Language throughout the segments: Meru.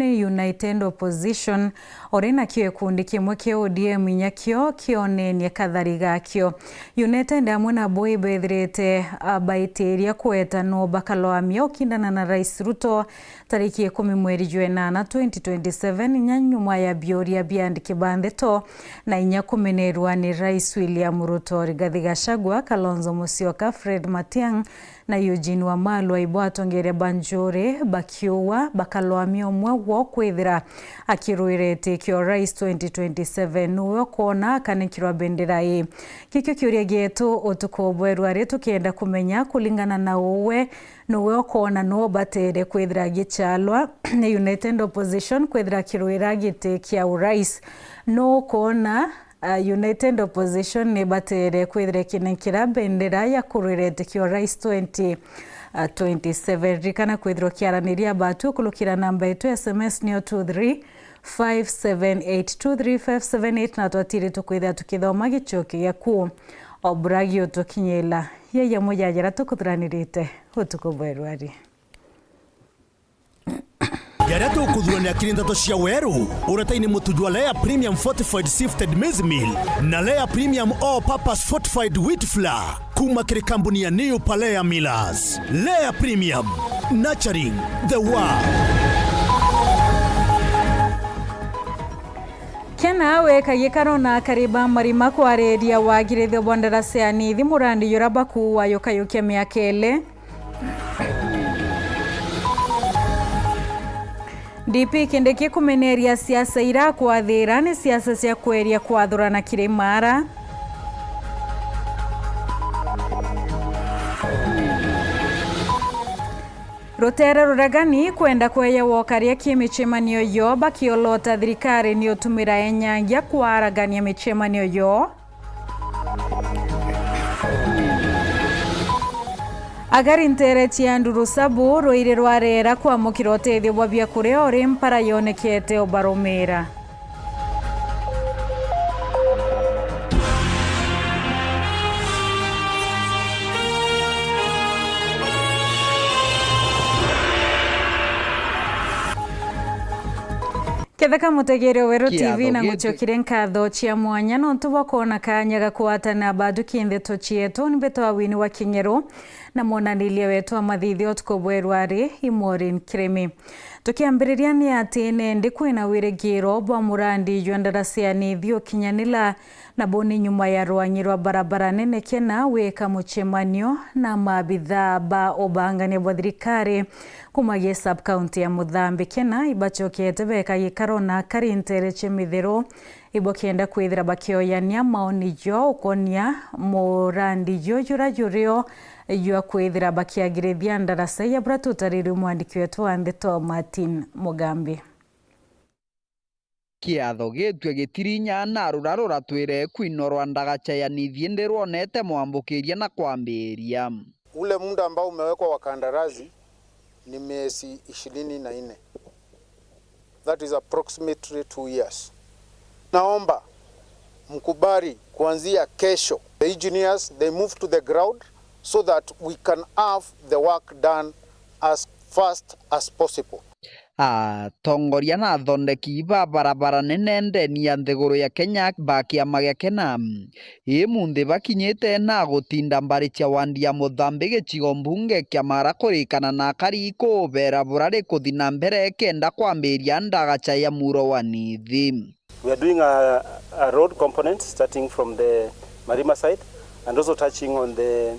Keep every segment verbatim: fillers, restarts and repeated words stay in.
United Opposition, uri nakio gikundi kimwe kia O D M inya kio kionenie kathari gakio. United amwe nabo ibethirite, ah, baitiria kweta no bakalwamia ukindana na Rais Ruto tariki ikumi mweri jwa enana twenty twenty-seven, inya nyuma ya biuria bia andiki ba ndeto na inya kumenerwa ni Rais William Ruto. Rigathi Gachagua, Kalonzo Musyoka, Fred Matiang'i na Eugene Wamalwa ibo atongeria ba njuri bakiuga bakalwamia umwe wao kwithira akirwira iti kio Rais twenty twenty-seven. Nuwe ukoona akanikirwa bendera ii? Gikio kiuria gietu utuku bweru ari, tukienda kumenya kuringana na uwe, nuwe ukoona no batere kwithira agichalwa ni United Opposition kwithira akirwira giti kia urais? Nu ukoona, ah, United Opposition ni batere kwithira ikinikira bendera ya kurwira iti kio Rais twenty, ah, twenty-seven? Ririkana kwithirwa ukiaraniria batu ukurukira namba yetu ya S M S niyo two three five seven eight, two three five seven eight, na twatiri tukwithira tukithoma gichokio giaku o bura giutukinyira. Yaya mujajara tukuthuranirite utuku bweru ari. Jaria tukuthuranira kiri ndeto cia weru, uretaini mutu jwa Lea Premium Fortified Sifted Maize Meal na Lea Premium All Purpose Fortified Wheat Flour. Kuma kiri kambuni ya New Palea Millers. Lea Premium, nurturing the world. Kena weka gikaro na akari ba Marima kwariria wagirithio bwa ndarasa ya Nithi, murandi jura bakuwa yukayukia miaka ili. D P Kindiki kumeneria siasa ira kwathira ni siasa cia kweria kwathurana kiri mara. Rutere ruregani kwenda kweya wokaria ki micemanio yo bakiolota thirikari ni utumira enyangia kwaragania micemanio yo. Agari ntere cia Nduru Sabu, rwiri rwarera kwamukira utethio bwa biakuria uri mpara yonekete ubarumira. Ketheka mutegeere Weru T V na ngucokire nkatho cia mwanya nontu bwa kwona kanya ga kwatana bathuki ndeto cietu. Ni mbitwa Winnie wa Kinyeru na mwonaniria wetu wa mathithio utuku bweru ari i Maureen Kirimi. Tukiambiriria ni ati nendi kwina wirigiro bwa murandi jwa ndarasa ya Nithi ukinyanila Nabo ni nyuma ya rwang'i rwa barabara nene Kena wika mucemanio na maabithaa ba ubangania bwa thirikari kuma gi sub-county ya Muthambi. Kena ibacokete beka gikaro na akari ntere cia Mitheru, ibo kenda kwithira bakioyania maoni jo ukonia murandi jo jura jurio jwa kwithira bakiagirithia ndarasa ya bura tutariri mwandiki wetu wa ndeto Martin Mugambi. Kiatho gitue gitirinya na rura ruratwire kwinwa rwa ndagacha ya Nithi indi rwonete mwambukiria na kwambiria. Ule muda ambao umewekwa wa kandarasi ni miezi ishirini na nne. That is approximately two years. Naomba mkubali kuanzia kesho, the engineers, they move to the ground so that we can have the work done as fast as possible. Atongoria na athondeki ba barabara nene ndeni ya nthiguru ya Kenya ba kiama gia Kena, imunthi bakinyite na gutinda mbari cia wandi ya Muthambi gicigo mbunge kia Mara kurikana na akari kubera burari kuthi na mbere kenda kwambiria ndagacha ya muro wa Nithi. We are doing a, a road component starting from the Marima side and also touching on the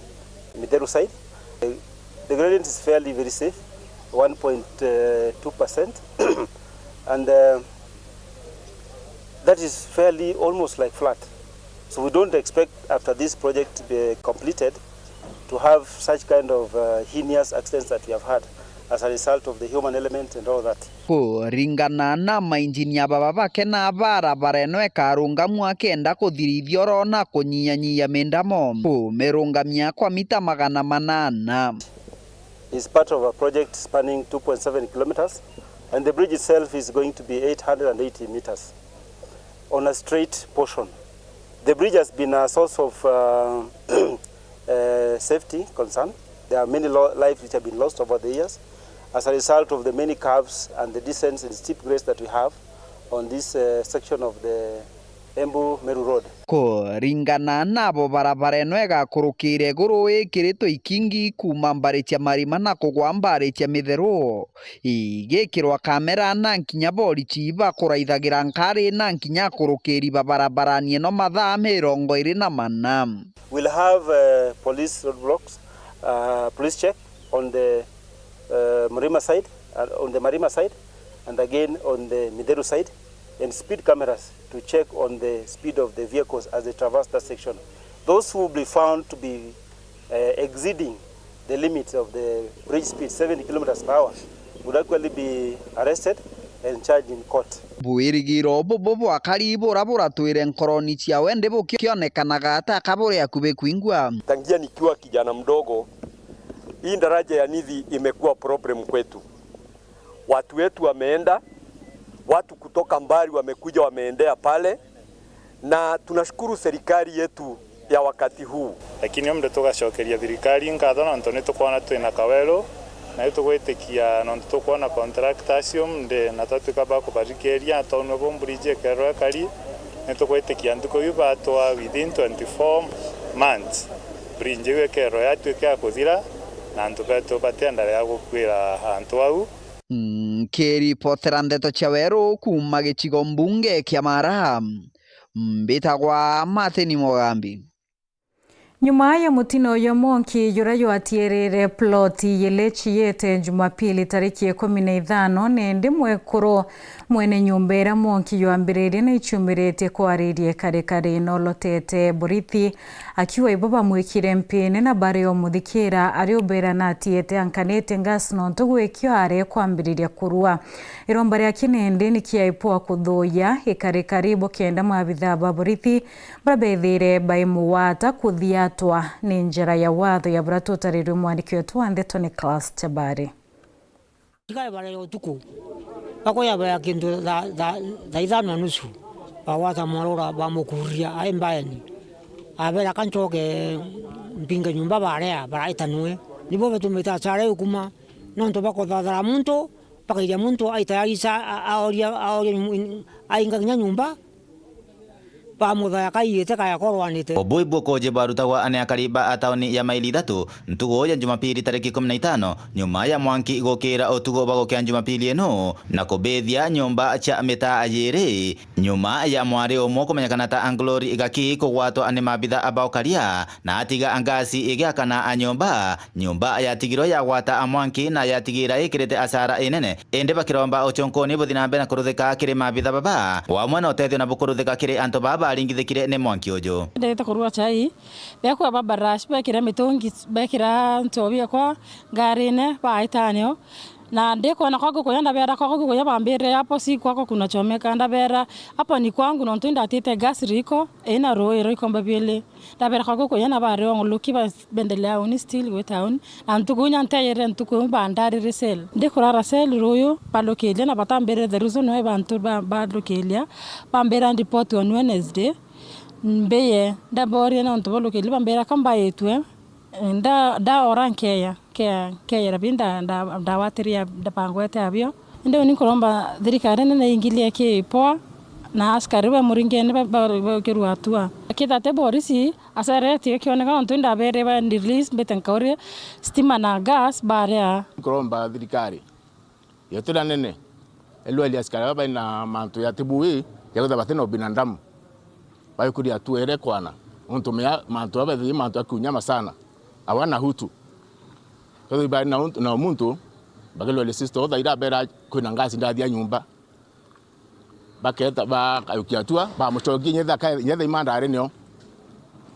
Mitheru side. The, the gradient is fairly very safe, one point two percent, and, uh, that is fairly almost like flat. So we don't expect after this project to be completed to have such kind of, uh, heinous accidents that we have had as a result of the human element and all that. Kuringana na mainjinia baba ba Kena, barabara ino ikarungamua kenda kuthirithia oro na kunyianyia mindamo kumirungamia kwa mita magana manana. Is part of a project spanning two point seven kilometers, and the bridge itself is going to be eight hundred and eighty meters on a straight portion. The bridge has been a source of, uh, uh, safety concern. There are many lo-, lives which have been lost over the years, As a result of the many curves and the descents and steep grades that we have on this, uh, section of the Embu Meru Road. Kuringana nabo, barabara ino igakurukire iguru ikiritwe ikingi kuuma mbari cia marima na kugwa mbari cia mitheru, igikirwa kamera na nkinya borichi bakuraithagira nkari na nkinya akurukiri ba barabarani ino mathaa mirongo iri na mana. We'll have, uh, police roadblocks, uh, police check on the, uh, Marima side, uh, on the Marima side, and again on the Mitheru side, and speed cameras to check on the speed of the vehicles as they traverse that section. Those who will be found to be, uh, exceeding the limits of the bridge speed, seventy kilometers per hour, would actually be arrested and charged in court. Bwirigiro bubu bwakari bura buratwire nkoroni ciawe ndi bukionekanaga ata ka buri akubi kwingwa. Tangia nikiwa kijana mdogo, hii daraja ya Nithi imekuwa problem kwetu. Watu wetu wameenda, watu kutoka mbali wamekuja, wameendea pale, na tunashukuru serikali yetu ya wakati huu. Lakini umde tugacokeria thirikari nkatho nontu ni tukwona twina kaweru, na itugwitikia nontu tukwona contractor acio umde na twatuika ba kubathikeria, tonwe bo bridge ikerwa ikari, ni tugwitikia ntuku iu batwa within twenty-four months, bridge iu ikerwa yatuika ya kuthira, na antu betu batiendelea gukwira antu au. Nkiripotera ndeto cia weru kuuma gicigo mbunge kia Mara, mbitagwa Martin Mugambi. Nyuma ya mutino uyu, mwanki juria jwatiirire ploti yili ciite Jumapili tariki ikumi na ithano, ni ndi mwekuru mwene nyumba iria mwanki jwambiririe ni ichumiritie kwariria ikarikari nolotete borithi. Akiuga ibo bamwikire mpini na bari o muthikira, ari ubera na atiete ankanite gas nontu gwikio are kwambiriria kurua. Iromba ria kinindi ni kiaipwa kuthuuya ikarikari bukenda maabithaa ba borithi baria bethire bai mugwata kuthiatwa ni njira ya watho ya buria tutarirwe mwandiki wetu wa ndeto Nicholas Chabari. Askari barega utuku, bakwija baya kintu thaa, thaa, thaa ithano na nusu, bagwata mwarura, bamukuria ai mbaeni. Abera, "Ka ncoke mpinge nyumba," baria baraita nwe. Nibo batumite asara iu kuma, nontu bakuthathara muntu, bakairia muntu aitayarisa, a-, aoria, aoria nyum-, in-, ainga kinya nyumba. Bamuthaya kaiyite kaya korwanite. Ubu ibu ukoje barutagwa ni akari ba tauni ya Maili Ithatu ntugu ya Jumapili tariki ikumi na itano, nyuma ya mwanki gukira utugu bwa gukia Jumapili ino na kubithia nyumba cia mitaa yiri, nyuma ya mwari umwe kumenyekana ta Glory Gaki kugwatwa ni maabitha ba ukaria na atiga ngasi igiakana nyumba. Nyumba yatigirwe yagwata mwanki na yatigira ikirite asara inene. Indi bakiromba uchonkoni buthi na mbere na kuruthika kiri maabitha baba, wamwe na utethio na bukuruthika kiri antu baba baringithikire ni mwanki uju. Ndete kurua chai, bekua baba rush, bekira mitungi, bekira ntobi yakwa ngarine, baita nio. Na ndikwona kwa gukuya, ndabera kwa gukuya, bambire hapo si kwako kunachomeka, ndabera hapo ni kwangu, nontu indatite gas riko, ina rui riko mbabili. Ndabera kwa gukuya na bari onguluki ba bendelea uni still gwi town. Na ntuku inya nteyere ntuku iu bandarire cell. Ndikurara cell ruyu, balukiria na batambirire the reason why bantu ba-, balukiria. Bambira report on Wednesday. Mbiye, ndaboria nontu balukiria, bambira ka mbaitwe. Nda-, ndaora nkeya, nkeya, nkeyera bi nda-, nda-, ndawatiria, ndabangwete abio. Indi uni nkuromba thirikari nene ingilie kipoa, na askari ba muringene ba-, ba-, baukirua hatua. Akithate borisi, Asara itigikioneka nontu indabeere ba release mbite nkauria stima na gas baria. Nkuromba thirikari yetu na nene irweli askari baba baina mantu ya tibui ya kwithirwa batina ubinadamu, baikuria hatua iria ikwana, nontu mea mantu aba bethi mantu ya kiunyama sana, awana hutu. Kwithirwa bari na untu, na muntu bakirweli sister otha ira bera kwina ngasi ndathia nyumba. Baketa, bakayukia hatua, bamucokia nyetha ka-, nyetha imanda ari nio.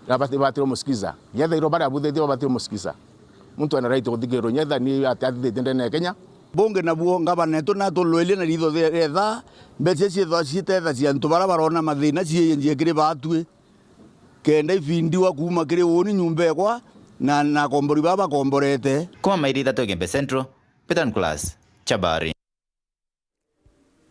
Rabati-, batire umusikiza. Nyetha iro baria abuthitie babati umusikiza. Muntu ena right guthikirwa nyetha ni ati athithitie ndene ya Kenya. Bungi nabuo, ngavana etu natulwirie na ritho ri-, rietha, mbeca ciethwa citetha cia antu baria barona mathina ciinjie kiri batwi. Kenda ibindiwa kuuma kiri uni nyumba ekwa na, na akombori baba bakomborete. Kuma mairi ithatu Igembe Central, Peter Nicholas, Chabari.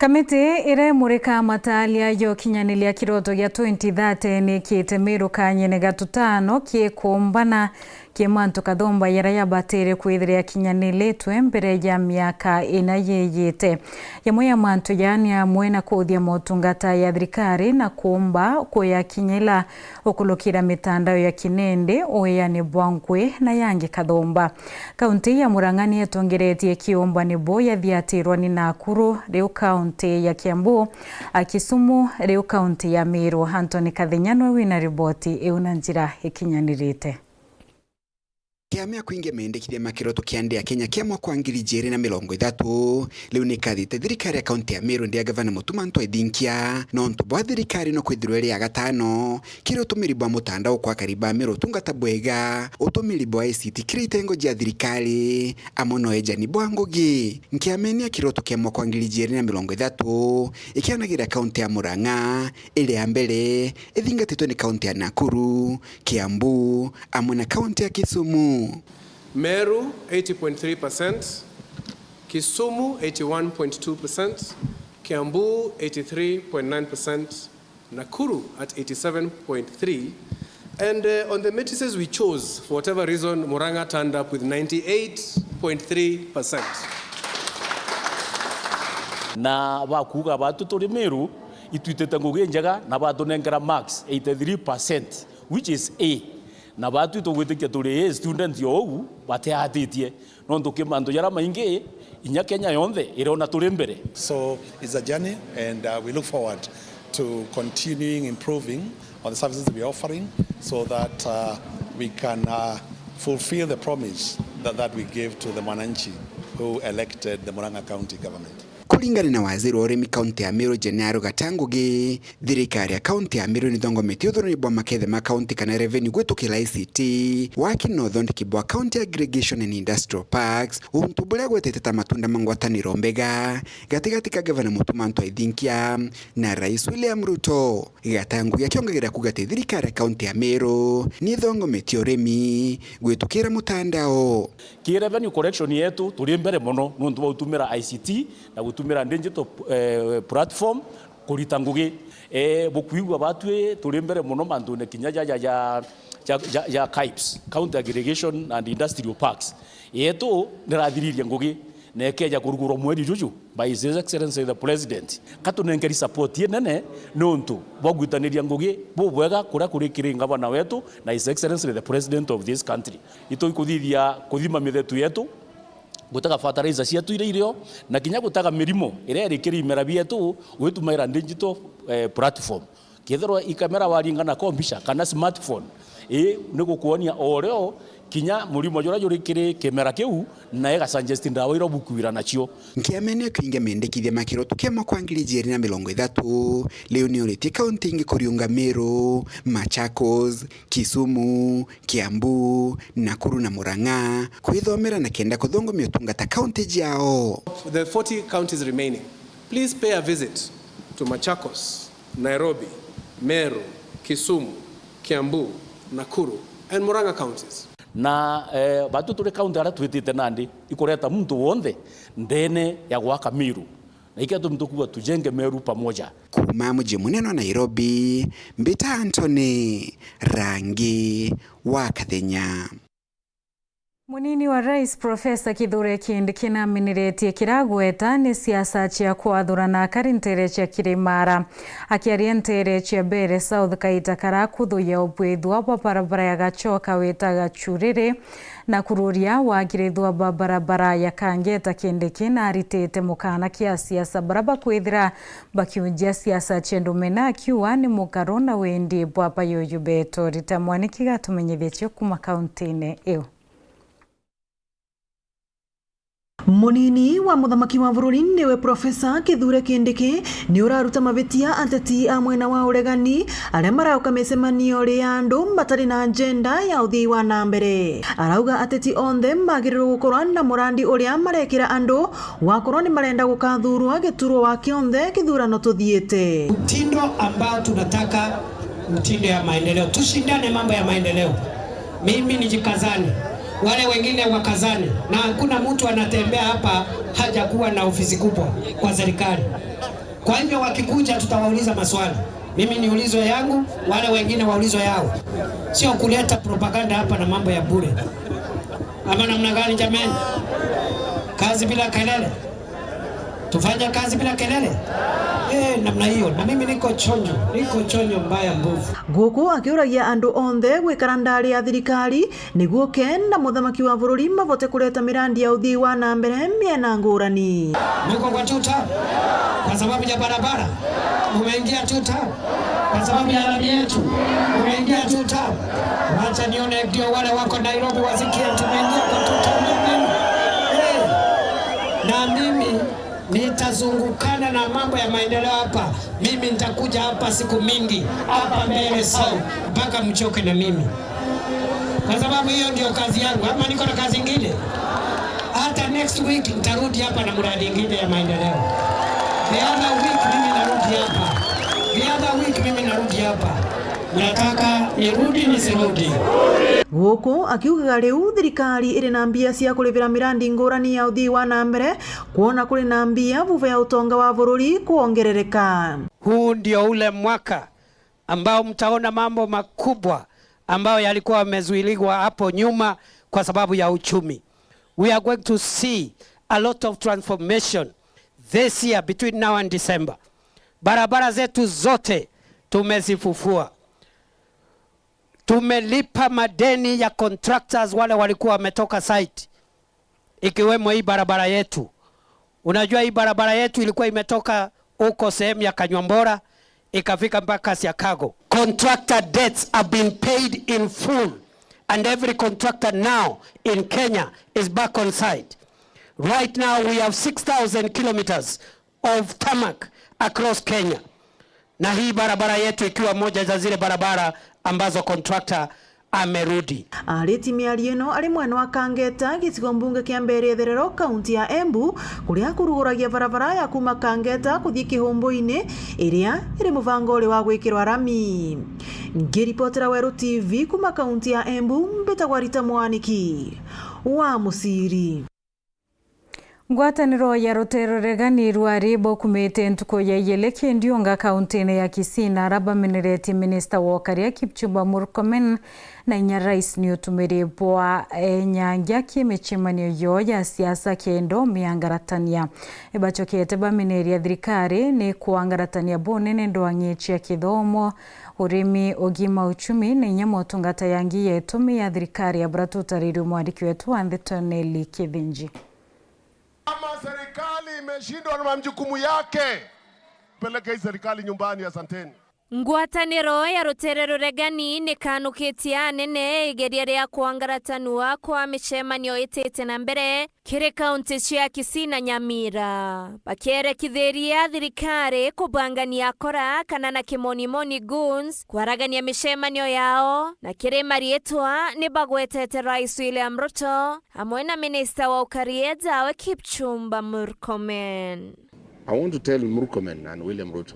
Kamiti iria imurika matalia ya ukinyaniria kiroto gia twenty thirty ni ikite Meru kanyene ga tutano ki kuumbana ki mantu kathumba jaria jabatire kwithira jakinyaniritwe mbere ya miaka ina yijite. Jamwe ya mantu jaa ni amwe na kuuthia motungata ya thirikari na kuumba kuyakinyila ukulukira mitandao ya kinindi, ueani bwa ngui na yangi kathumba. Kaunti ya Murang'a ni itongeretie kiumbani buu yathiatirwa ni Nakuru, riu kaunti ya Kiambu, a Kisumu, riu kaunti ya Meru. Anthony Kathenya nwe wina riboti iu na njira ikinyanirite. Kiama kwingi mendekithia ma kiroto kia ndi ya Kenya kia mwaka wa ngiri ijiri na mirongo ithatu, riu ni kathite thirikari ya kaunti ya Meru ndi ya gavana Mutuma M'Ethingia, nontu bwa thirikari no kwithirwa iri ya gatano kiri utumiri bwa mutandao kwa akari ba Meru, utungata bwega, utumiri bwa I C T kiri itengo jia thirikari, amwe na uejani bwa ngugi. Nkiamenia kiroto kia mwaka wa ngiri ijiri na mirongo ithatu, ikianagira kaunti ya Murang'a iri ya mbere, ithingatitwe ni kaunti ya Nakuru, Kiambu, amwe na kaunti ya Kisumu. Meru, eighty point three percent, Kisumu, eighty-one point two percent, Kiambu, eighty-three point nine percent, Nakuru at eighty-seven point three, and, uh, on the matrices we chose, for whatever reason, Murang'a turned up with ninety-eight point three percent. Na bakuuga batu turi Meru, itwitite ngugi njega na batunenkera marks eighty-three percent, which is A. Na batu itugwitikia turi A student o uu batiatitie. Nontu ki mantu jaria maingi, inya Kenya yonthe irona turi mbere. So it's a journey and, uh, we look forward to continuing improving on the services that we are offering so that, uh, we can, uh, fulfill the promise that, that we gave to the mwananchi who elected the Murang'a County Government. Kuringana na waziri wa urimi kaunti ya Meru, Gennaro Gatangugi, thirikari ya kaunti ya Meru nithongometie uthurani bwa makethe ma kaunti kana revenue gwitukira I C T, waki na uthondeki bwa County Aggregation and Industrial Parks, untu buria gwetete ta matunda ma ngwataniro mbega gatigati ka gavana Mutuma M'Ethingia na Rais William Ruto. Gatangugi akiongagira kuuga ati thirikari ya kaunti ya Meru nithongometie urimi gwitukira mutandao. Ki revenue collection yetu turi mbere mono nontu bwa gutumira I C T na gutumira digital, eh, platform kurita ngugi. Eh, bukwigua batwi turi mbere mono mantune kinya ja, ja, ja, ja, ja, ja KAIPs, County Aggregation and Industrial Parks. Yetu nirathiririe ngugi na ikeja kurugurwa mweri juju by His Excellency the President. Katunenkeri support inene nontu bwa gwitaniria ngugi bubwega kuria kuri kiri ngavana wetu na His Excellency the President of this country. Ituikuthithia kuthima mithetu yetu, gutega fertilizer cietu iria irio, na kinya gutega mirimo iria iri kiri imera bietu, gwitumaira digital, eh, platform. Kethirwa ikamera waringa nako mbica kana smartphone, ii, ni gukuonia o rio kinya murimo juria juri kiri kimera kiu, na igasuggest ndawa iria bukwira nacio. Nkiamene kwingi mendekithia ma kiroto kia mwaka wa ngiri ijiri na mirongo ithatu, riu ni uritie kaunti ingi kuriunga Meru, Machakos, Kisumu, Kiambu, Nakuru na Murang'a kwithomera na kenda kuthungumia utungata kaunti jiao. The forty counties remaining, please pay a visit to Machakos, Nairobi, Meru, Kisumu, Kiambu, Nakuru and Murang'a counties. Na, eh, batu turi kaunti aria twitite nandi ikureta muntu wonthe ndene ya gwaka Meru. Na ikio tumi tukuuga tujenge Meru pamoja. Kuuma muji munene wa Nairobi, mbita Anthony Rangi wa Kathenya. Munini wa Rais Profesa Kithure Kindiki naminiritie kiragweta ni siasa cia kwathurana akari ntere cia Kirimara. Akiaria ntere cia Mbeere South kaita karakuthuya ubwithwa bwa barabara ya Gachoka wita Gachuriri, na kururia wagirithua bwa barabara ya Kangeta, Kindiki naritite mukana kia siasa bara bakwithira bakiunjia siasa cia ndume, na akiuga ni mukaro na wendi bwa bayuyu betu. Rita Mwaniki gatumenyithie cio kuma kauntine iu. Munini wa muthamaki wa bururi niwe Profesa Kithure Kindiki ni uraruta mabitia ateti a mwena wa uregani aria marauka micemanio ri ya andu batari na agenda ya uthii wa na mbere. Arauga ateti onthe magirirwo gukorwa na murandi uria marekira andu wakorwo ni marenda gukathurwa giturwa wa kionthe kithurano tuthiite. Mtindo ambao tunataka, mtindo ya maendeleo. Tushindane mambo ya maendeleo. Mimi nijikazane. Wale wengine wakazane, na hakuna mtu anatembea hapa hajakuwa na ofisi kubwa kwa serikali. Kwa hivyo wakikuja, tutawauliza maswali. Mimi niulizwe yangu, wale wengine waulizwe yao, sio kuleta propaganda hapa na mambo ya bure. Ama namna gani, jameni? Kazi bila kelele. Tufanye kazi bila kelele. Eh, namna hiyo. Na mimi niko chonjo, niko chonjo mbaya mbovu. Guku akiuragia andu onthe gwikara ndari ya thirikari niguo Ken na muthamaki wa bururi mabote kureta mirandi ya uthii wa na mbere miena ngurani. Muko kwa tuta kwa sababu ya barabara. Mumeingia tuta kwa sababu ya lami yetu. Mumeingia tuta. Wacha nione ndio wale wako Nairobi wasikie tumeingia kwa tuta. Eh. Na mimi nitazungukana na mambo ya maendeleo hapa. Mimi nitakuja hapa siku mingi, hapa Mbeere South, mpaka mchoke na mimi. Kwa sababu hiyo ndio kazi yangu, ama niko na kazi ingine? Hata next week nitarudi hapa na mradi ingine ya maendeleo. The other week mimi narudi hapa. The other week mimi narudi hapa. Nataka nirudi nisirudi. Guku akiugaga riu thirikari iri na mbia cia kurivira mirandi ngurani ya uthii wa na mbere, kwona kuri na mbia vuva ya utonga wa bururi kwongerereka. Huu ndio ule mwaka ambao mtaona mambo makubwa ambayo yalikuwa yamezuiliwa hapo nyuma kwa sababu ya uchumi. We are going to see a lot of transformation this year between now and December. Barabara zetu zote tumezifufua. Tumelipa madeni ya contractors wale walikuwa wametoka site, ikiwemo hii barabara yetu. Unajua hii barabara yetu ilikuwa imetoka huko sehemu ya Kanywambora, ikafika mpaka Siakago. Contractor debts have been paid in full, and every contractor now in Kenya is back on site. Right now we have six thousand kilometers of tarmac across Kenya. Na hii barabara yetu ikiwa moja za zile barabara ambazo contractor amerudi. Ariti miario ino ari mwena wa Kangeta, gicigo mbunge kia Mbeere Itherero, kaunti ya Embu, kuria kuruguragia barabara ya kuma Kangeta kuthii Kihumbu-ini, iria iri mubangori wa gwikirwa rami. Ngiripotera Weru T V kuma kaunti ya Embu, mbitagwa Rita Mwaniki wa Muciri. Ngwataniro ya ruteere rureganirwe ari bokumite ntuku ya iyele kindiunga kauntine ya Kisii, na ara bamineretie minista wa ukaria Kipchumba Murkomen na inya rais ni utumiri bwa enyangia kimichemanio yo ya siasa kenda umiangaratania. Ibacokete bamineria thirikari ni kwangaratania bunene ndwang'i cia kithomo, urimi, ugima uchumi na inya motungata yangi ya itumi ya thirikari, ya bura tutaririe mwandiki wetu wa ndeto Nelly Kithinji. Kama serikali imeshindwa na majukumu yake, peleke hii serikali nyumbani. Asanteni. Ngwataniro ya ruteere ruregani nikanukitie anene igeria ria kwangaratanua kwa micemanio itite na mbere kiri kaunti cia Kisii na Nyamira, bakierekithiria thirikari kubangania akora kana na kimonimoni goons kwaragania micemanio yao, na kiri mariitwa ni bagwetete Rais William Ruto amwe na minista wa ukaria ejawe Kipchumba Murkomen. I want to tell Murkomen and William Ruto,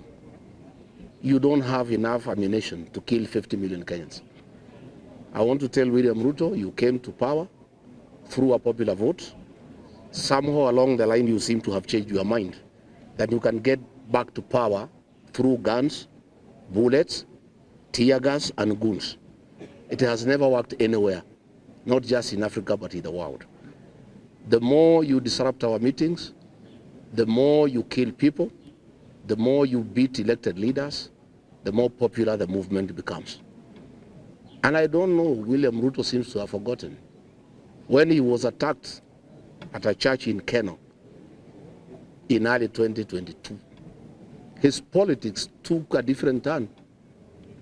you don't have enough ammunition to kill fifty million Kenyans. I want to tell William Ruto, you came to power through a popular vote. Somehow along the line, you seem to have changed your mind that you can get back to power through guns, bullets, tear gas, and goons. It has never worked anywhere, not just in Africa, but in the world. The more you disrupt our meetings, the more you kill people, the more you beat elected leaders, the more popular the movement becomes. And I don't know, William Ruto seems to have forgotten when he was attacked at a church in Keno in early twenty twenty-two. His politics took a different turn,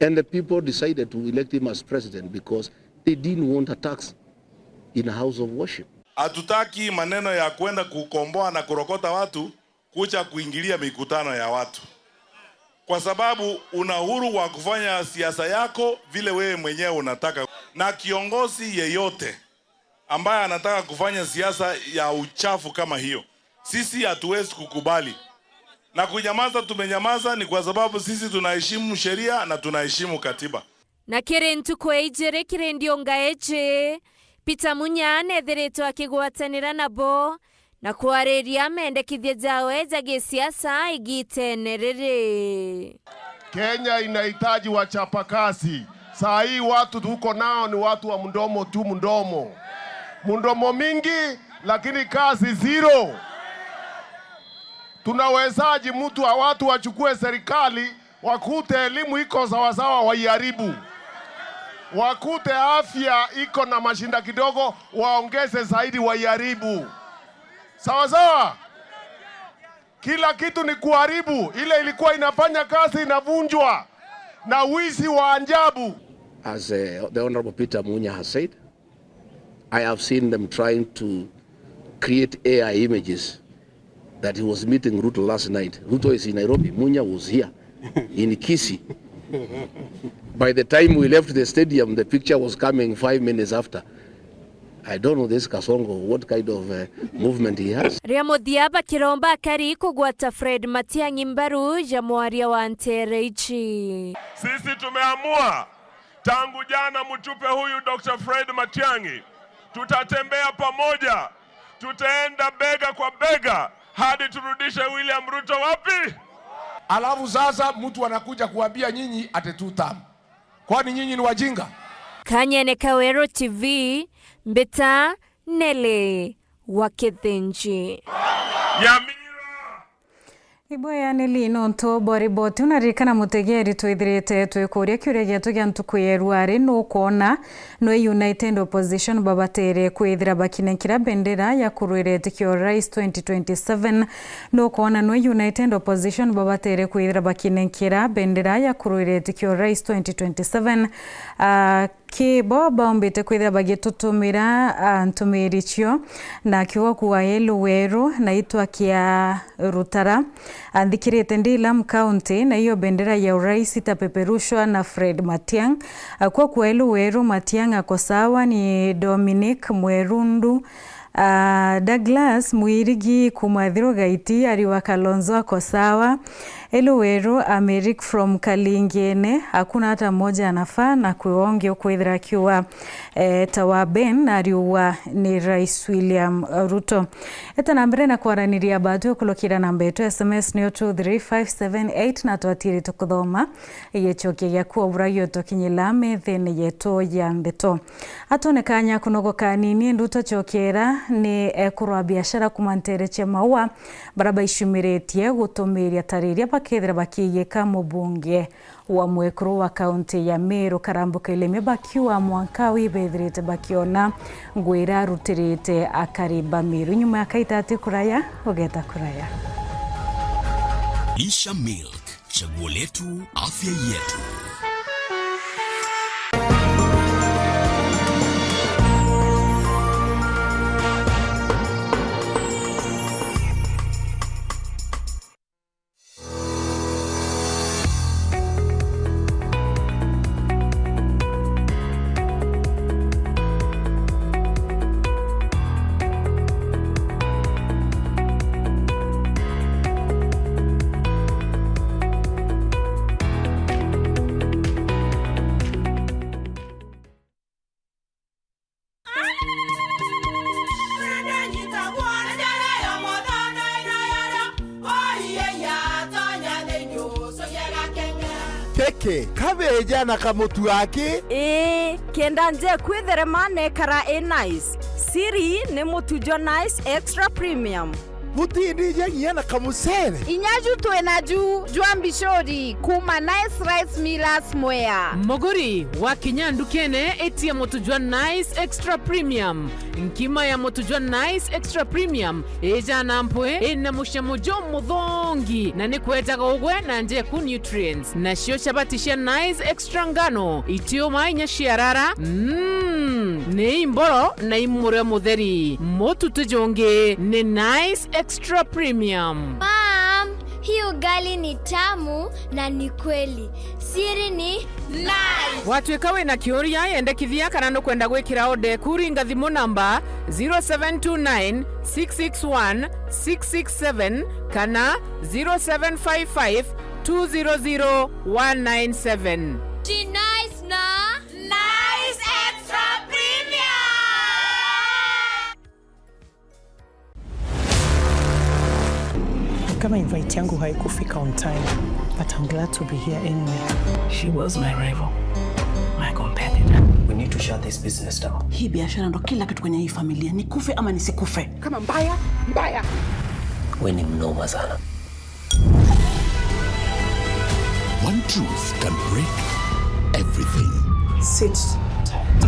and the people decided to elect him as president because they didn't want attacks in a house of worship. Hatutaki maneno ya kwenda kukomboa na kurokota watu kuja kuingilia mikutano ya watu, kwa sababu una uhuru wa kufanya siasa yako vile wewe mwenyewe unataka, na kiongozi yeyote ambaye anataka kufanya siasa ya uchafu kama hiyo, sisi hatuwezi kukubali. Na kunyamaza, tumenyamaza ni kwa sababu sisi tunaheshimu sheria na tunaheshimu katiba. Na kiri ntuku ijiri kiri ndiunga iji, Peter Munya neethiritwe akigwatanira nabo na kwariria mendekithia jawe ja gisiasa igitene riri. Kenya inahitaji wachapakazi. Saa hii watu tuko nao ni watu wa mdomo tu, mdomo. Mdomo mingi, lakini kazi zero. Tunawezaji mtu wa watu wachukue serikali, wakute elimu iko sawasawa, waiharibu. Wakute afya iko na mashinda kidogo, waongeze zaidi, waiharibu. Sawasawa? Kila kitu ni kuharibu. Ile ilikuwa inafanya kazi inavunjwa na wizi wa ajabu. As, uh, the Honorable Peter Munya has said, I have seen them trying to create A I images that he was meeting Ruto last night. Ruto is in Nairobi. Munya was here in Kisii. By the time we left the stadium, the picture was coming five minutes after. I don't know this Kasongo, what kind of, uh, movement he has. Ria muthia bakiromba akari kugwata Fred Matiang'i mbaru ja mwaria wa nteere ici. Sisi tumeamua tangu jana, mtupe huyu Doctor Fred Matiang'i. Tutatembea pamoja, tutaenda bega kwa bega hadi turudishe William Ruto wapi? Alafu sasa mtu anakuja kuambia nyinyi ati two term. Kwani nyinyi ni wajinga? Kanyene Kaweru T V, mbita Nelly wa Kithinji. Nyamira. Ibwea Nelly nontu bwa riboti. Unaririkana mutegeri, twithirite twikuria kiuria gietu gia ntuku ya rwari, nukwona nwe United Opposition babatere kwithira bakinenkira bendera ya kurwira itikio rais twenty twenty-seven? Nukwona nwe United Opposition babatere kwithira bakinenkira bendera ya kurwira itikio rais twenty twenty-seven? Ah, ki bo baombite kwithira bagitutumira, ah, ntumiri cio, na kiugo kuwa Elu Weru na itwa kia Rutara. Anthikirite ndi Lamu County, na iyo bendera ya urais itapeperushwa na Fred Matiang. Akwa kwa Elu Weru, Matiang ako sawa ni Dominic Mwerundu. Ah, Douglas Mwirigi kuma Thiro Gaiti ari wa Kalonzo ako sawa. Elu Weru, Americ from Kalingene, hakuna hata mmoja anafaa, na kwi wongi ukwithira akiuga, eh, ta wa Ben ariuga ni Rais William Ruto. Eta na mbere na kwaraniria batu ukulukira namba yetu S M S niyo two three five seven eight, na twatiri tukuthoma gicokia giaku o bura giotukinyila methene yetu ya ndeto. Atone kanya kunogoka kanini, nduto chokera ni ekurwa biashara kuma ntere cia Maua, bara baicumiritie gutumiria tariria bakethira bakiyika mubunge wa mwekuru wa kaunti ya Meru, Karambu Kailemi, bakiuga mwanka wi bethirite bakiona ngwira arutirite akari ba Meru. Nyuma ya kaitati kuraya, ugeta kuraya. Lisha Milk, chaguo letu, afya yetu. Keke, kabeja na kamutu aki? Ii, kenda nje kwitherema nekara i nice. Siri ni mutu jwa Nice Extra Premium. Butindija nginya na kamucere. Inya ju twi naju jwa mbicuri kuma Nice Rice Millers Mwea. Muguri, wakinya ndukene, itia mutu jwa Nice Extra Premium. Nkima ya mutu jwa Nice Extra Premium ijana mpwi, ina mucamo jumuthongi, na ni kwejaga ugwe na njeku nutrients. Nacio chabati cia Nice Extra ngano, itiuma inya ciarara, mm, ni imboro na imurio mutheri. Mutu ti jungi ni Nice Extra Premium. Mom, hii ugali ni tamu na ni kweli. Siri ni Nice. Watwika wina kiuria, yendekithia kana nukwenda gwikira order eku, ringa thimu namba zero seven two nine, six six one, six six seven kana zero seven five five, two zero zero, one nine seven. Ji Nice na Nice Extra Premium. Kama invite yangu haikufika on time, but I'm glad to be here anyway. She was my rival, my competitor. We need to shut this business down. Hii biashara ndo kila kitu kwenye hii familia, nikufe ama nisikufe. Kama mbaya, mbaya. We ni mnoma sana. One truth can break everything. Sit tight.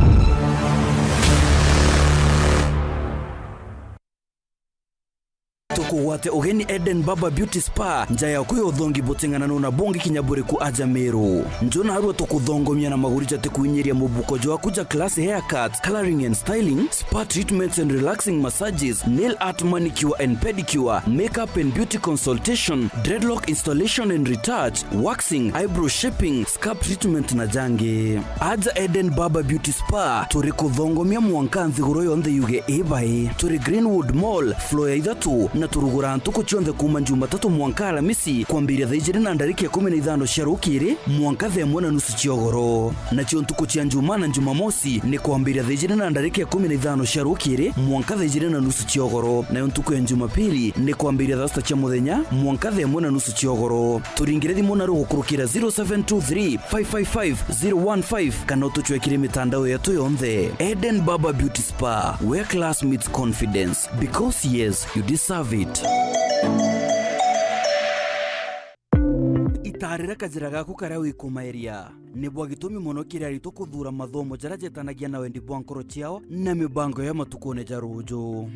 Tukugwate ugeni Eden Barber Beauty Spa, nja yaku ya uthongi buting'ananu na bungi kinya buriku aja Meru. Nju narua tukuthongomia na maguri jati kuinyiria mubuko jwaku ja class haircut, coloring and styling, spa treatments and relaxing massages, nail art, manicure and pedicure, makeup and beauty consultation, dreadlock installation and retouch, waxing, eyebrow shaping, scalp treatment na jangi. Aja Eden Barber Beauty Spa, turi kuthongomia mwanka nthiguru yonthe yuge ibai. Turi Greenwood Mall, floor ya ithatu, na turuguraa ntuku cionthe kuuma Jumatatu mwanka Aramisi, kwambiria thaa ijiri na ndarika ikumi na ithano cia rukiri mwanka thaa imwe na nusu cia ugoro. Nacio ntuku cia Njumaa na Jumamosi ni kwambiria thaa ijiri na ndarika ikumi na ithano cia rukiri mwanka thaa ijiri na nusu cia ugoro, nayo ntuku ya Jumapili ni kwambiria thaa sita cia muthenya mwanka thaa imwe na nusu cia ugoro. Turingire thimu na rugukurukira zero seven two three, five five five, zero one five kana utucwekire mitandao yetu yonthe. Eden Barber Beauty Spa, where class meets confidence, because yes, you deserve it. Itarira kajira gaku karia wikumairia. Ni bwa gitumi mono kiri aritwa kuthuura mathomo jaria jetanagia na wendi bwa nkoro ciao na mibango ya matukune ja ruuju.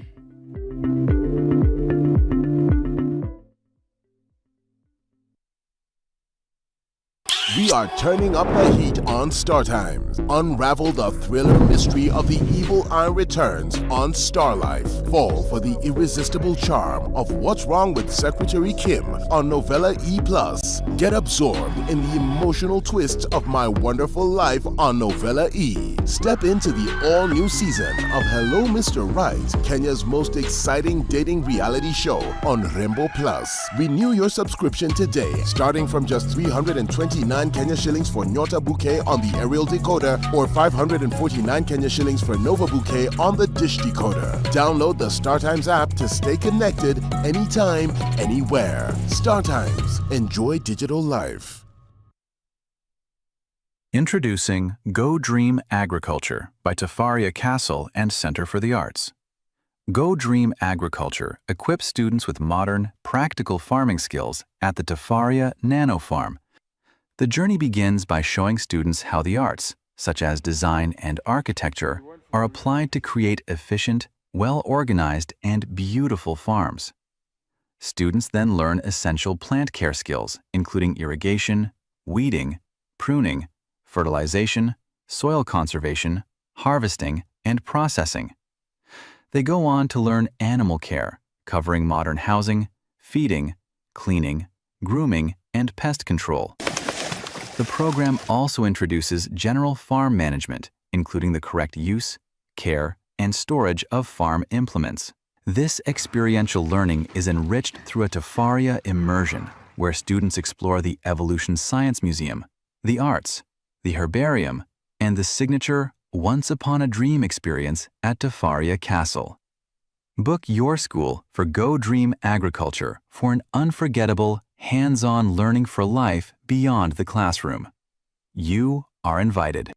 We are turning up the heat on Star Times. Unravel the thriller mystery of the evil eye returns on Star Life. Fall for the irresistible charm of What's Wrong with Secretary Kim on Novella E plus. Get absorbed in the emotional twists of My Wonderful Life on Novella E. Step into the all-new season of Hello Mister Right, Kenya's most exciting dating reality show on Rembo Plus. Renew your subscription today, starting from just three hundred and twenty-nine Kenya shillings for Nyota Bouquet on the aerial decoder or five hundred and forty-nine Kenya shillings for Nova Bouquet on the dish decoder. Download the StarTimes app to stay connected anytime, anywhere. StarTimes. Enjoy digital life. Introducing Go Dream Agriculture by Tafaria Castle and Centre for the Arts. Go Dream Agriculture equips students with modern, practical farming skills at the Tafaria Nano Farm. The journey begins by showing students how the arts, such as design and architecture, are applied to create efficient, well-organized, and beautiful farms. Students then learn essential plant care skills, including irrigation, weeding, pruning, fertilization, soil conservation, harvesting, and processing. They go on to learn animal care, covering modern housing, feeding, cleaning, grooming, and pest control. The program also introduces general farm management, including the correct use, care, and storage of farm implements. This experiential learning is enriched through a Tafaria immersion, where students explore the Evolution Science Museum, the arts, the herbarium, and the signature Once Upon a Dream experience at Tafaria Castle. Book your school for Go Dream Agriculture for an unforgettable, hands-on learning for life beyond the classroom. You are invited.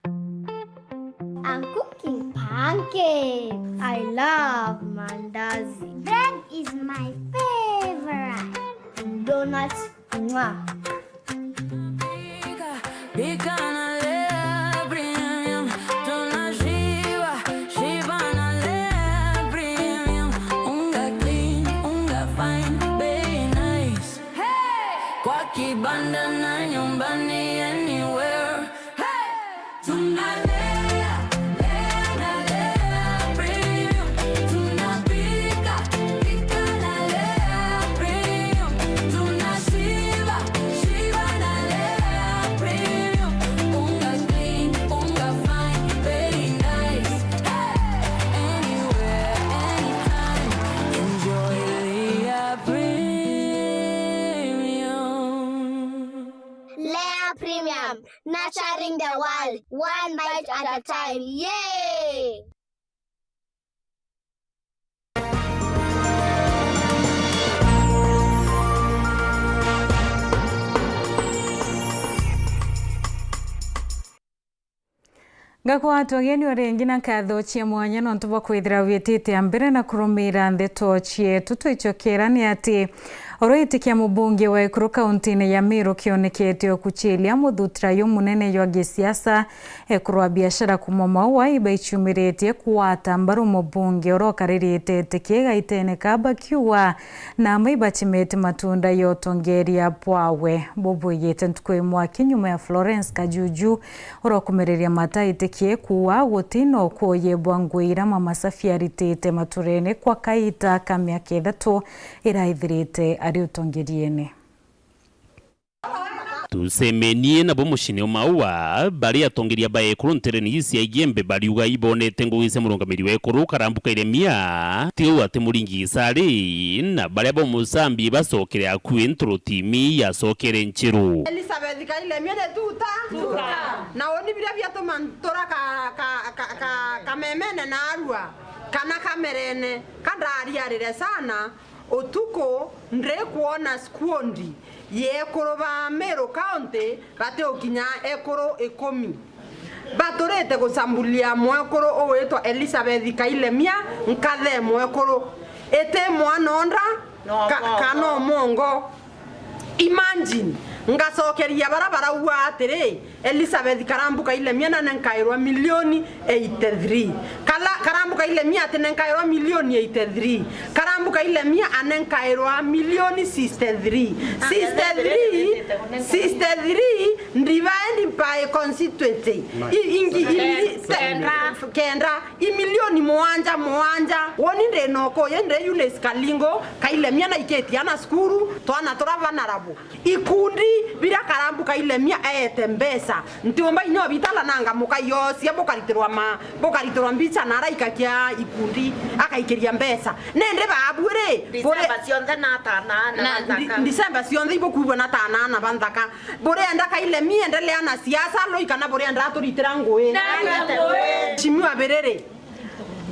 I'm cooking pancakes. I love mandazi. Bread is my favorite. Donuts, mwah. Pika na Lea Premium, tunashiba, shiba na Lea Premium. Unga clean, unga fine, bei nice. Hey! Kwa kibanda na nyumbani, anywhere. Hey! Tunalea, lea na Lea Premium. Tunapika, pika na Lea Premium. Tunashiba, shiba na Lea Premium. Unga clean, unga fine, very nice. Hey! Anywhere, anytime. Enjoy Lea Premium. Lea Premium, nurturing the world, one bite at a time. Yay! Ngakwatwa ugeni o ringi na nkatho cia mwanya nontu bwa kwithira witite a mbere na kurumira ndeto cietu. Twicokera ni ati, oro itikia mubunge wa Ekuru kaunti-ini ya Meru kionekete okuchilia muthutira jumunene jwa gisiasa. Ekuru a biashara kuuma Maua ibaicumiritie kugwata mbaru mubunge oro ukaririte itikia igaitene ka bakiuga na amwe ibachimite matunda ya utongeria bwawe bubwiyite ntuku imwe aki nyuma ya Florence Kajuju urokumereria mata itikie kuuga guti na ukuuye bwa ngui ira Mama Safi aritite maturene kwa kaita ka miaka ithatu iraithirite ari utongeriene. Tusemenie nabo mucine o Maua, bari atongeria ba ekuru ntereni cia Igembe bariuga ibonete ngugi cia murungamiri wa ekuru Karambu Kairemia, ti uu ati muringi gisari, na baria bamucambi bacokere akui nturutimi yacokere nchiru. Elizabeth Kairemia ni tuta. Tuta. Na uni biria biatuma ntura ka, ka, ka, ka, kamemene naarua, kana kamerene, kandariarire sana, utuku ndikwona skundi ya ekuru ba Meru County batiukinya ekuru ikumi. Baturite gucambulia mwekuru ugwitwa Elizabeth Kailemia, nkathe mwekuru. Iti mwana o nda, no ka-, mongo. Kana o mongo. Imagine, ngacokeria bara barauga atiri, Elizabeth Karambu Kailemia na nenkairwa milioni eighty-three. Kala-, Karambu Kailemia ati nenkairwa milioni eighty-three. Karambu Kailemia anenkairwa milioni sixty-three. Sixty-three, sixty-three divided by constituency. I-, ingi-, ingi-, kenda. Kenda. I milioni muanja muanja. Woni ndina ukuuye ndi Eunice Kalingo, Kailemia naikitie ana cukuru, twana turia banarabo. Ikundi biria Karambu Kailemia eete mbeca, ntiumba inya obitala nanga mukaiocia bukaritirwa ma-, bukaritirwa mbicha na araikakia ikundi, akaikiria mbeca. Nindi baabui ri, buri- December cionthe na atanaana na, banthaka. Ndi-, December cionthe ibukuubua na atanaana banthaka. Burienda Kailemia endelea na siasa, lui kana burienda aturitira ngui? Nani ngui? Mheshimiwa Biriri.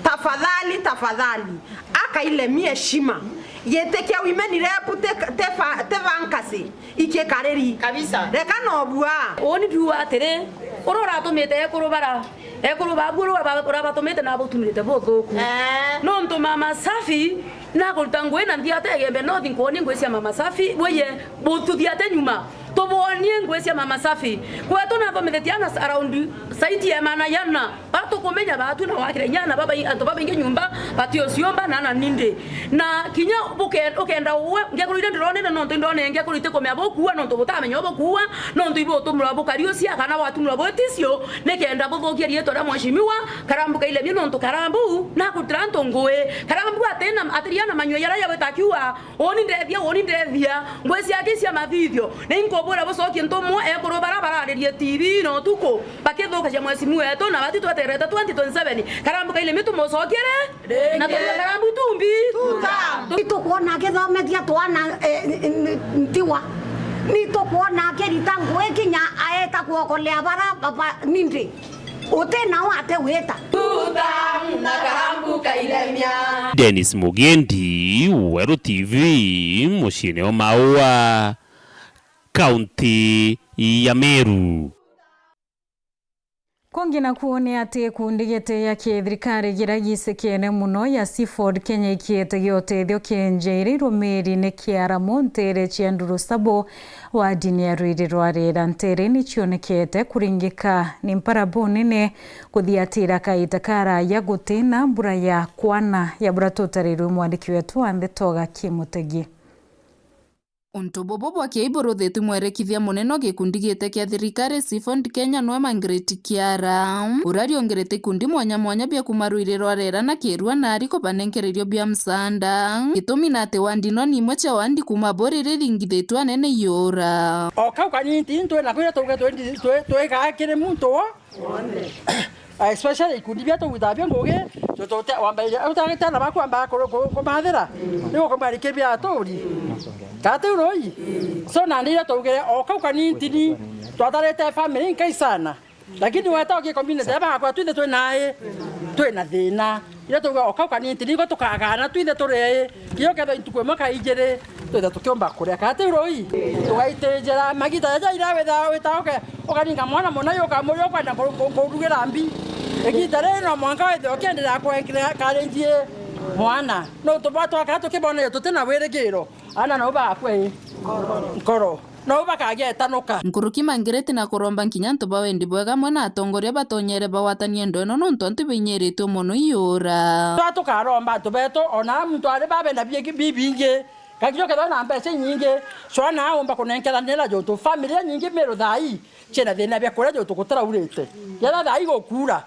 Tafadhali, tafadhali, a Kailemia heshima. Giti kia women rep ti, ti fa-, ti vacancy, ikikariri. Kabisa. Reka nobua. Uuni ndiuga atiri, uria uratumite ekuru bara, ekuru babu uria uraba-, urabatumite na abutunirite buthuku. Eh. Nontu Mama Safi nakuruta ngui na nthiate Igembe North, nkwoni ngui cia Mama Safi, bwiye bututhiate nyuma. Tubwonie ngui cia Mama Safi. Kwetu nathomithitie ana around saiti ya magana jana. Bara tukumenya baatu na wakire inya ana babai-, antu babaingi nyumba, batiuciumba na ana nindi. Na kinya buke-, ukenda uwe, ngekuru iria ndironene nontu indonene ngekuru itikumenya bukuua nontu butamenya ubukuua, nontu ibutumurwa bukariucia kana bwatumurwa bwiticio, nikenda buthukia riitwa ria mheshimiwa Karambu Kailemia nontu Karambu nakurutira antu ngui. Karambu atina, atiria na manyua jaria jagwita akiuga, Uuni ndethia, uuni ndethia. Ngui ciake cia mathithio. Ni inkubura bucokie ntumwa ekuru bara bararirie T V na utuku, bakithukagia mwecimu wetu, na bati tweterete twenty twenty-seven. Karambu Kailemia tumucokere, na tuge Karambu itumbi. Tuta. Nitukwona akithomethia twana, eh, n-, n-, ntiwa. Nitukwona akirita ngui kinya aeta kuokolea bara baba nindi. Uti nao ate wita. Tuta na Karambu Kailemia. Dennis Mugendi, Weru T V, muciine o Maua, kaunti ya Meru. Kungi nakuo ni ati gikundi giti ya kithirikari kiria giisikene muno ya Seafood Kenya ikiete gia utethio kii nja iria irumiri ni kiara mu ntere cia Nduru Sub, wardini ya Rwiri rwa Rera. Ntere ni cionekete kuringika ni mpara bunene kuthiatira kaita karaya guti na mbura ya kwana ya bura tutarirwe mwandiki wetu wa ndeto Gaki Mutegi. Untu bubu bwa kiai buruthetwe mwerekithia munene o gikundi gite kia thirikari Seafood Kenya nwe Margaret Kiara, uria ariongerete ikundi mwanya mwanya bia kuma Rwiri rwa Rera na Kirua na ari kubanenkererio bia msaada. Gitumi na ati wandi no ni imwe cia wandi kuma bo riria iringithitwe anene iura. O kau kanini ntwi nako iria tuge twi, twi, twigaa kiri muntu wo. Ah, especially ikundi bia tugwitaga bia ngugi, tu-, tu-, te-, wambairia, utagite ana baku wambaga ku-, ku-, kumathira. Ni gukumarikia bia aturi. Kati uroi. So, nandi iria tugire, o kau kanini ntini, twatarite family inkai sana. Lakini weta uki community ya bagakwa twithe twina ai, twina thina. Iria tuga o kau kanini ntini, niko tukagana twithe turi ai. Kio ketho ntuku imwe ka ijiri, twitha tukiumba kuria. Kati uroi, tugaitijira magita jaja iria witha, wita uke, ukaringa mwana muna, ukamuria ukwenda ku-, ku-, kurugira mbi. Igiita riri no mwanka withirwe ukienderea kwenkarenjie mwana. No tuba twakara tukibona tuti na wirigiro, aana nau bakwe nkoro. Nau bakagia itanuka. Nkuruki mangiriti na kuromba nkinya antu ba wendi bwega amwe na atongoria batonyere bagwatanie ndo ino, nontu antu ibinyiritue mono iura. Twa tukaromba antu betu, ona muntu ari babenda bi-, bibingi, gakinya ukethirwa na mbeca inyingi, cwana aumba kunenkeranira juntu family nyingi Meru thaa ii ciina thina bia kuria juntu gutiraurite. Kethira thaa ii gukuura,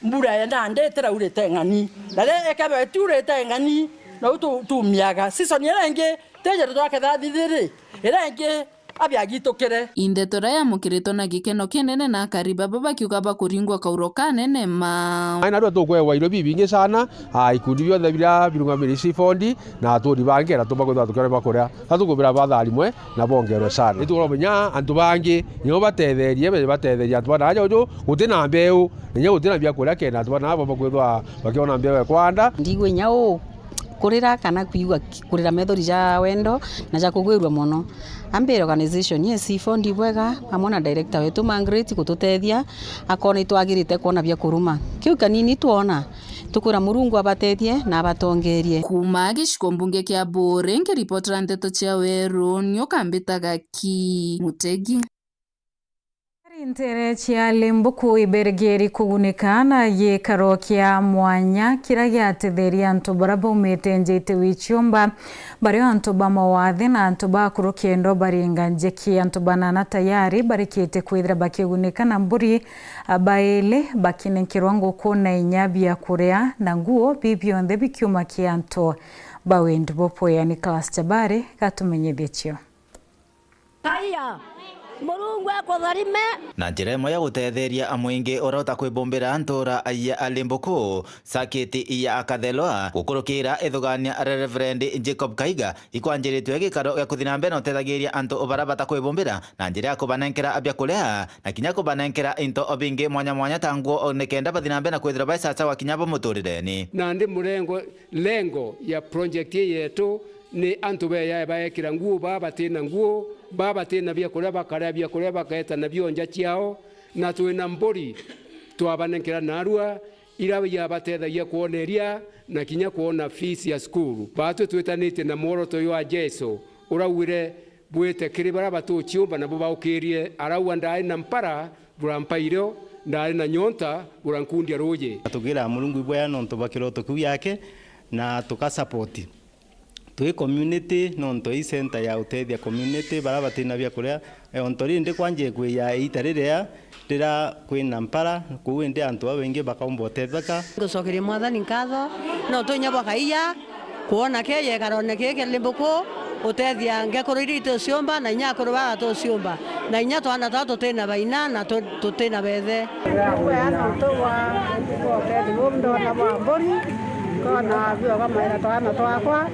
mbura yenda ndi itiraurite ng'ani. Na riria ikethirwa itiurite ng'ani, nau tu-, tumiaga. Season iria ingi, tijiri twaketha thithiri, iria ingi abiagitukire. Indeto iria yamukiritwe na gikeno kinene na akari baba bakiuga bakuringwa kauro kanene ma. Ai, narua tukwewa irio bibingi sana, a, ikundi bionthe biria birungamiri Seafood na aturi bangi, na tuba kwithirwa tukiona bia kuria. Ka tukubira batharimwe na bongerwe sana. Ni tukuromba kinya antu bangi, nio batetherie, be-, batetherie antu bana aja uju, guti na mbeu, na kinya guti na bia kuria kenda antu bana aba bakwithirwa bakiona mbeu ya kwanda. Ndigwe inya uu kurira kana kwigua ki-, kurira methori ja wendo na ja kugwirua mono. Ambire organization ye Seafood Bwega, amwe na director wetu Margaret gututethia, akona itwagirite kwona bia kuruma. Kiu kanini twona, tukwira Murungu abatethie na abatongerie. Kuuma gicigo mbunge kia Buuri, nkiripotera nteto cia Weru, ni ukambitaga ki Mutegi. Nteere cia Limbuku iberigeri kugunika na gikaro kia mwanya kiria giatetheria antu baria baumite nja itiwi ciumba, bario antu ba mawathe na antu ba akuru kenda baringa njeki. Antu banana tayari barikite kwithira bakigunika na mburi, a, baili bakinenkerwa nguku na inya bia kuria na nguo, bi bionthe bikiuma ki antu ba wendi bupwea. Nicholas Chabari gatumenyithie cio. Haya, Murungu akutharime. Na njira imwe ya gutetheria mwingi uria utakwibumbira ntura ya Limbuku, circuit ya Akathelwa, gukurukira ithugania ria Reverend Jacob Kaiga, ikwanjiritwe gikaro gia kuthi na mbere na utethagiria antu baria batakwibumbira na njira ya kubanenkera bia kuria na kinya kubanenkera into bingi mwanya mwanya ta nguo, nikenda bathi na mbere na kwithirwa bai sawa sawa kinya bo muturireni. Nandi murengo, lengo ya project ii yetu ni antu beyae baekira nguo, baa batina nguo, baa batina bia kuria bakaria bia kuria bakeeta nabio nja ciao, na twina mburi twabanenkera narua, iria iabatethagia kwona iria na kinya kwona fees ya cukuru. Baatwi twitanitie na mworoto jwa Jesu, uraugire, "Bwite kiri baria batuciumba, nabo baukirie." Arauga, "Ndaari na mpara, burampaire, ndaari na nyonta, burankundia ruuji." Tukiira Murungu ibwea nontu bwa kiroto kiu giake, na tukasupport. Twi community, nontu ii center ya utethia community, baria batina bia kuria. E, onto rindi kwanjie kwija iita riria, riria kwina mpara, kuu indi antu babaingi bakaumba utetheka. Ngucokeria Mwathani nkatho, nontu inya bwa kaija, kwona keja ikarone kii kia Limbuku, utethia ngekuru iria ituciumba, na inya akuru baa batuciumba, na inya twana twaa tutina baina, na tu-, tutina bethe. Nkwigua nontu bwa, bwa utethi buu ndona bwa mburi, nkona bioga maira twana twakwa,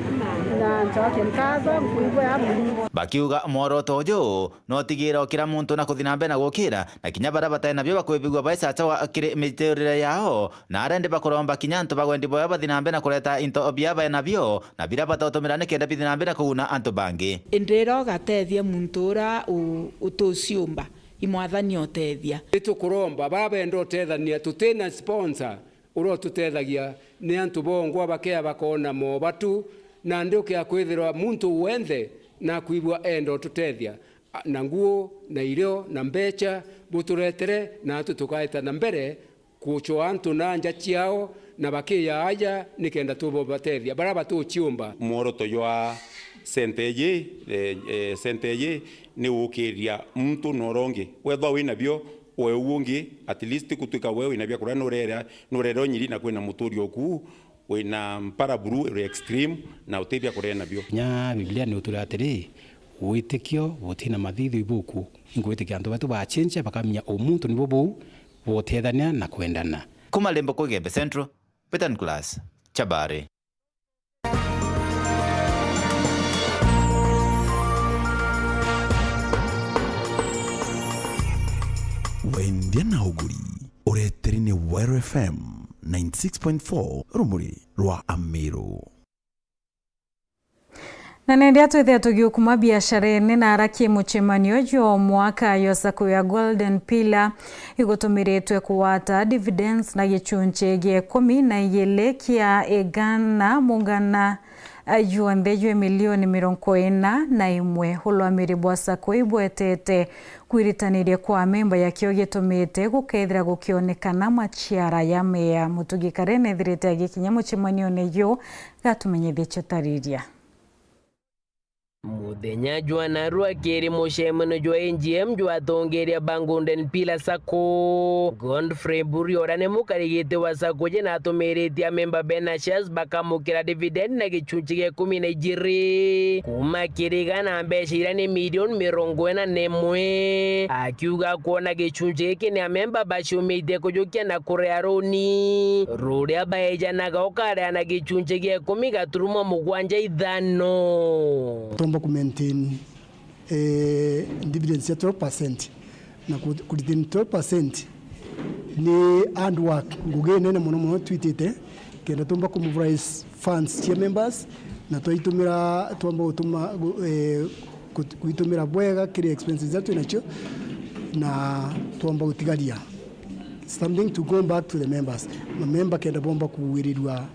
na ncokia nkatho, nkwigua ya Murungu. Bakiuga mworoto uju no utigire o kira muntu na kuthi na mbere na gukira, na kinya baria batai nabio bakwibigua bai sawa sawa kiri miturire yao, na aria ndi bakuromba kinya antu ba wendi bwao bathi na mbere na kureta into bia bai nabio, na biria batautumira nikenda bithi na mbere na kuguna antu bangi. Indi ira ugatethia muntu uria u-, utuciumba, i Mwathani utethia. Ni tukuromba, baria benda utethania, tutina sponsor, uria ututethagia ni antu bongwa bakea bakoona moobatu, nandi ukea kwithirwa muntu wenthe nakwigua enda ututethia, a, na nguo, na irio, na mbecha, buturetere, naatu tukaeta na mbere kucwa antu na nja ciao, na bakiya aja nikenda tububatethia, baria batuciumba. Mworoto jwa center iji, eh, eh, center iji ni gukiria muntu na uria ungi. Wethwa wina bio, we uu ungi, at least gutwika we wina bia kuria, nurera, nurera unyiri na kwina muturio oku, wina mpara buru iri extreme, na uti bia kuria nabio. Kinya Biblia ni utwira atiri, witikio butina mathithio ibuku. Ingwitikia antu betu bachenja, bakamenya umuntu nibo buu, botethania na kwendana. Kuma Limbuku Igembe Central, Peter Nicholas Chabari. Wendia na uguri, ureteri ni Weru F M ninety six point four, rumuri rwa Amiru. Na nendia twithia tugiukuma biasharene na araki mucemanio jwa mwaka jwa sacco ya Golden Pillar igutumiritwe kugwata dividends na gichunchi gia ikumi na igiri kia igana mugana, a, junthe jwe milioni mirongo ina na imwe. Ulwamiri bwa sacco ibwetete kwiritaniria kwa amemba yakio gitumite gukethira gukionekana maciara ya mea. Mutugi Karen ethirite agikinya mucemanione ju gatumenyithie ciotariria. Muthenya jwa narua kiri mucemanio jwa A G M jwa atongeria ba Golden Pillar Sacco, Godfrey Mburi uria ni mukarigiti wa sacco je na atumiritie amemba bena shares bakamukira dividend na gichunchi gia ikumi na ijiri kuma kiri igana mbeca iria ni milioni mirongo ina na imwe, akiuga kwona gichunchi giki ni amemba baciumitie kujukia na kurea runi ruria baejanaga ukareana gichunchi gia ikumi gaturumo mugwanja ithano. Tumba ku maintain, eh, dividends cia twelve percent, na ku, ku retain twelve percent ni hard work, ngugi inene mono mono twitite kenda tumba ku mobilize funds cia members, na twaitumira, twamba gutuma, gu-, eh, gut-, gwitumira bwega kiri expenses iria twinacio, na twamba gutigaria something to go back to the members. Mamemba kenda bomba kuwirirua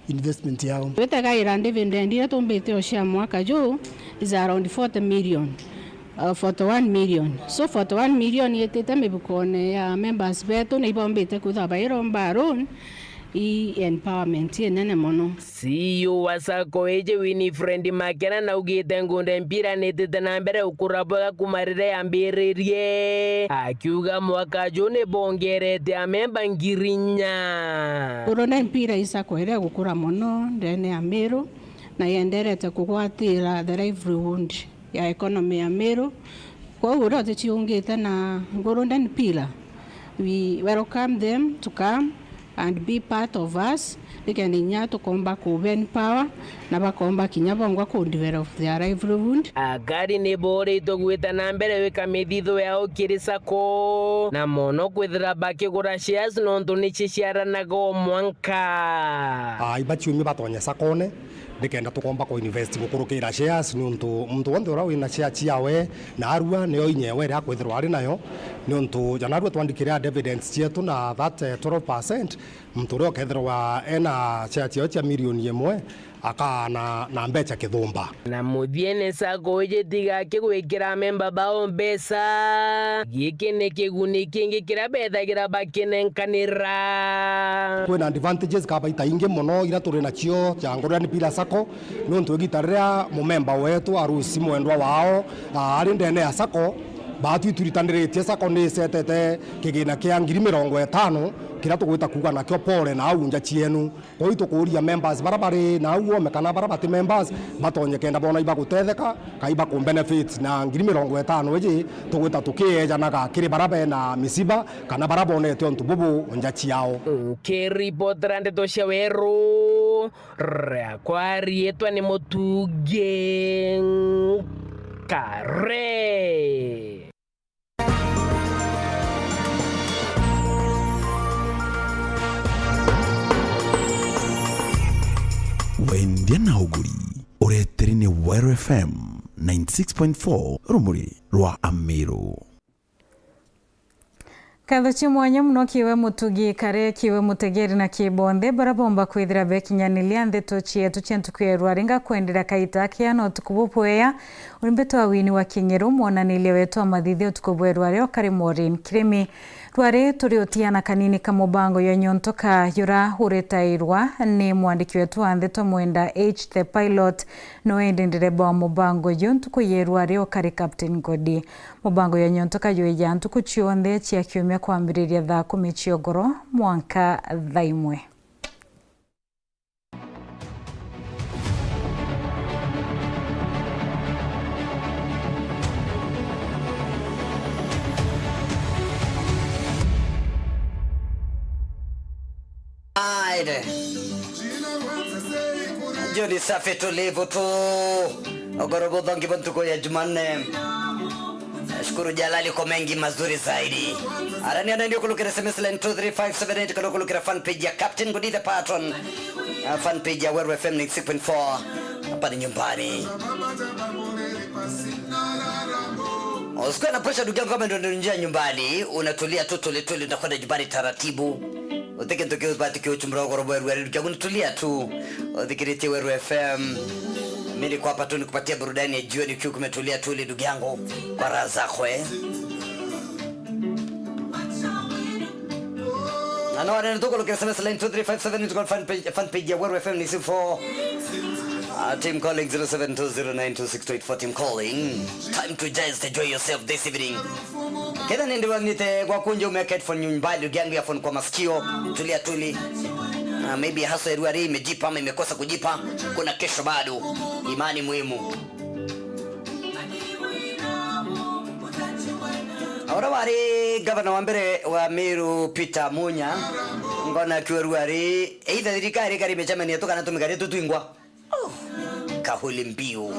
investment yao. Twitegaira dividend iria tumbite o cia mwaka juu is around forty million, uh, forty-one million. So forty-one million itite mibukone ya members betu, na ibombite kwithirwa bairomba loan i empowerment inene mono. C E O wa sacco iji Winifred Makena naugite Golden Pillar nitite na mbere gukura bwega kuma riria yambiririe, akiuga mwaka juu ni bongerete amemba ngiri inya. Golden Pillar i sacco iria igukura mono ndene ya Meru, na yenderete kugwatira the livelihood ya economy ya Meru. Kwou uria uticiungite na Golden Pillar, we welcome them to come and be part of us, nikenda inya tukomba ku empower na bakomba kinya bongwa ku develop their livelihood. Akari ni boritwe gwita na mbere gwika mithitho yao kiri sacco, na mono kwithira bakigura shares nontu ni ciciaranaga o mwanka. Ai, baciumi batonye saccone, nikenda tukomba ku invest gukurukira shares, niuntu muntu wonthe uria wina share ciawe na arua niyo inya ewe iria akwithirwa ari nayo, niuntu ja narua twandikire dividends cietu na that, eh, twelve percent, muntu uria ukethirwa ena share ciao cia milioni imwe akaana na mbeca kithumba. Na muthiene sacco iji tiga kigwikira amemba bao mbeca, giki ni kiguni kingi kiria bethagira bakinenkanira. Kwina advantages ka baita ingi mono iria turi nacio ja Golden Pillar Sacco, niuntu igita riria mumemba wetu arusi mwendwa wao, a, ari ndene ya sacco, baatwi turitaniritie, sacco ni isetete kigina kia ngiri mirongo itano kiria tugwita kuuga nakio pole na au nja cienu. Kwou itukuuria members bara bari na au ome kana bara bati members batonye kenda boona ibagutetheka, ka ibaku benefit na ngiri mirongo itano iji tugwita tukiejanaga kiri bara bena misiba kana bara bonete untu bubu nja ciao. Nkiripotera ndeto cia Weru, riakwa riitwa ni Mutugi Kare. Wendia na uguri, ureteri ni Weru F M ninety six point four, rumuri rwa Amiru. Nkatho cia mwanya mono kiwe Mutugi Kare, kiwe mutegeri na ki bonthe bara bomba kwithira bekinyaniria ndeto cietu cia ntuku ya irua. Ringa kwendera kaita kia na utuku bubwea, uri mbete wa Wini wa Kinyeru, mwonaniria wetu wa mathithio utuku bwa irua rio kari Maureen Kirimi. Rwari turi utiana kanini ka mubango jwa nyontoka jura uritairwa ni mwandiki wetu wa ndeto Mwenda H the Pilot, no indi ndereba wa mubango ju ntuku ya irua rio kari Captain Ngodi. Mubango jwa nyontoka jwija ntuku cionthe cia kiumia kwambiriria thaa kumi cia ugoro mwanka thaa imwe. Aire. Jioni safi tulivu tu. Ugoro buthongi bwa ntuku ya Jumanne. Shukuru Jalali kwa mengi mazuri zaidi. Arani anaendio kulukira S M S line two three five seven eight, kana kulukira fan page ya Captain Ngudi the Patron. Uh, fan page ya Weru F M ninety six point four. hapa ni nyumbani. Usikuwe na pressure, ndugu yangu, kama ndio njia nyumbani, unatulia tu tuli tuli, unakwenda nyumbani taratibu. Utike ntuki ubati kiuchu mrogoro bweru, ndugu yangu, unatulia tu. Uthikiritie Weru F M. Mimi niko hapa tu nikupatia burudani ya jioni ukiwa kumetulia tuli, ndugu yangu, kwa raha zako, eh. Na no, ndio tuko lokesa message line two three five seven, tuko fan page, fan page ya Weru F M ni sifo. Uh, team calling zero seven two zero nine two six two eight four, team calling. Time to just enjoy yourself this evening. Kenda nende wanite kwa kunja umeweka headphone nyumbani, ukiangia phone kwa masikio, tulia tuli. Uh, maybe hasa eruari imejipa ama imekosa kujipa, kuna kesho bado. Imani muhimu. Uria wari gavana wa mbere wa Meru, Peter Munya, ngona akiuga ari either thirikari kari imecemania tu kana tumigari tu twingwa. Oh, kahuli mbiu.